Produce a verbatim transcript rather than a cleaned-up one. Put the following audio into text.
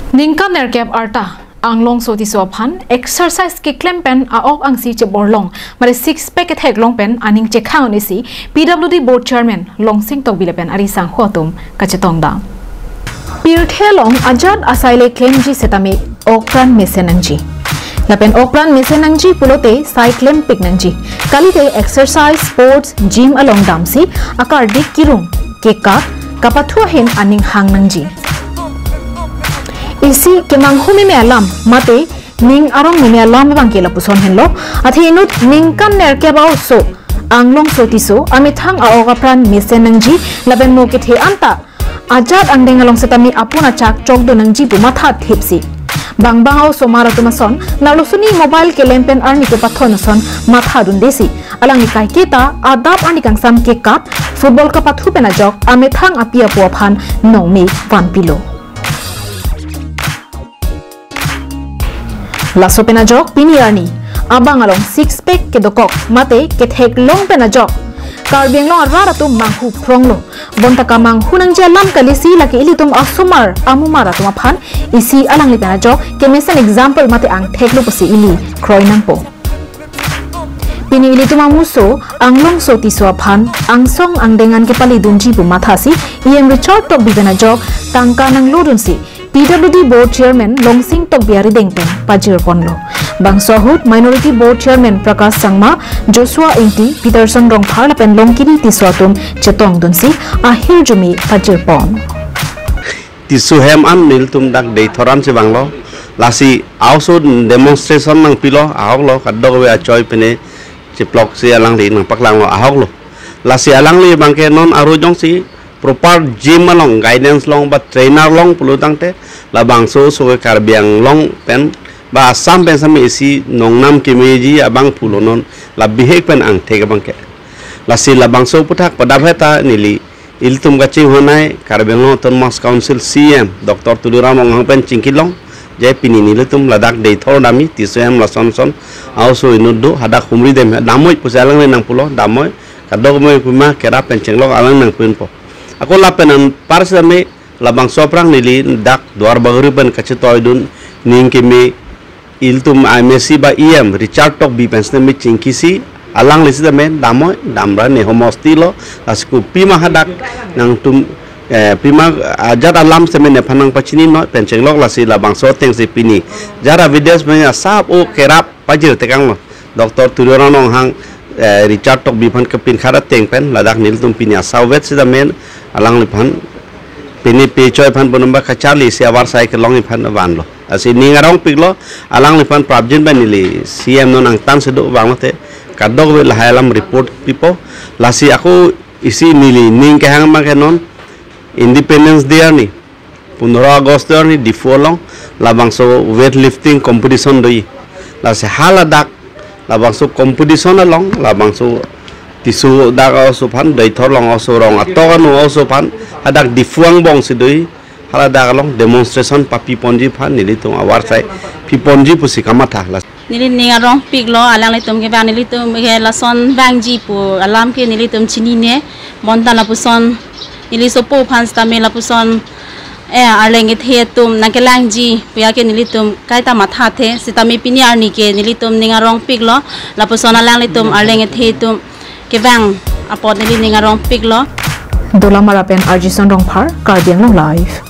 Ningkan nerkep arta Anglongso Tisso aphan exercise keklem pen a-ok angsi cheborlong, mate six pack ketheklong pen aning chekhang un-esi P W D Board Chairman Longsing Tokbi lapen ari sangho atum kachetongdam. Pirthe along ajat asai le klemji setame okpran mesen nangji. Lapen okpran mesen nangji pulote sai klempik nangji. Kalite exercise, sports, gym along damsi akardik kirung, kekap, kapathu ahin aning hang nangji. Isi kemanghu meme alam mate ning arong meme alam abangke lapuson henlo. Athe inut ningkan nerkep a-oso Anglongso Tisso amethang a-ok apran mesen nangji lapen mo kethe anta ajat angdeng along setame apun achak chokdun nangji pu mathathipsi, bangbang a-osomar atum ason nalo suni mobile kelem pen arni kepathon ason mathadundesi, alangli kaiketa adap arni kangsam kekap, football kapathu pen ajok amethang api apo aphan nongme vanpilo. Laso pen ajok pini arni abang along six pack kedokok mate ketheklong pen ajok Karbi Anglong arat atum manghu phronglo. Bonta kamanghu nangji alam kalisi, lake ilitum asomar amumar atum aphan isi alangli pen ajok kemesen example mate angtheklo pusi ili kroi nangpo. Pini ilitum amuso Anglongso Tisso aphan angsong angdeng an kepalidunji pu mathasi E M Richard Tokbi pen ajok tangka nanglodunsi P W D Board Chairman Longsing Tokbi arideng pen pajirponlo. Bangso ahut Minority Board Chairman Prakash Sangma, Joshua Ingti, Peterson Rongphar lapen Longkiri Tisso atum chetongdunsi ahirjume pajirpon. Tisso hem an nelitum dak Deithor an chevanglo. Lasi a-oso demonstration nangpilo, ahoklo, kadokave achoi pine chiploksi alangli nangpaklanglo, ahoklo. Lasi alangli abangke non aro jongsi proper gym along guidance long ba trainer long pulo tangte, labangso oso ke Karbi Anglong pen ba Assam pen same isi nongnam kemeji abang pulo non, la bihek pen angthek abangke. Lasi labangso aphuthak padap heta neli ilitum kachinghon ai Karbi Anglong Autonomous Council C E M Doctor Tuliram Ronghang pen chingkilong, je pini nelitum ladak Deithor damji, Tisso hem lason son a-oso inut do, hadak humri dem, damnoi pusi alangli nangpulo, damnoi, kadokave pima kerap pen chenglok alang nangpinpo. Ako lapen anpar same labangso aphrang neli dak Duarbagori pen kachetoidun, ning keme ilitum M A C ba E M Richard Tokbi pen sitame chingkisi, alangli sitame damnoi, damra ne homosti lo, lasi kopima hadak nangtum, eh, pima ajat alam sitame nephan nangpachininoi pen chenglok, lasi labangso atengsi pini jara videos pen asap o kerap pajir tekanglo. Doctor Tuliram Ronghang, eh, Richard Tokbi aphan kepin khara ateng pen ladak nelitum pini asap vet sitame alangliphan pini pechoi aphan bonumba kacharli si avarsai kelong iphan vanlo. Lasi ning arongpiklo, alangliphan prapjin pen neli C M non angtan sedo vanglote kadokave lahai alam report pipo. Lasi ako isi neli ning kehang abangke non Independence Day arni, pondro August arni Diphu along labangso weightlifting competition doji. Lasi haladak labangso competition along labangso Tisso dak a-oso aphan, Deithor along a-oso, rong atok anu a-oso aphan hadak Diphu angbong si doji, haladak along demonstration papiponji aphan nelitum avarsai piponji pusi kamatha. Las- Neli ning arongpiklo, alanglitum kevang, nelitum ke lason vangji pu alam ke nelitum chinine, bonta lapuson neli sopo aphan sitame lapuson, eh, arleng kethe atum nangkelangji pu ya ke nelitum kaita mathathe, sitame pini arni ke nelitum ning arongpiklo, lapuson alanglitum arleng kethe atum kevang apot neli ning arongpiklo. Dolamara pen Arjison Rongphar, Karbi Anglong Live.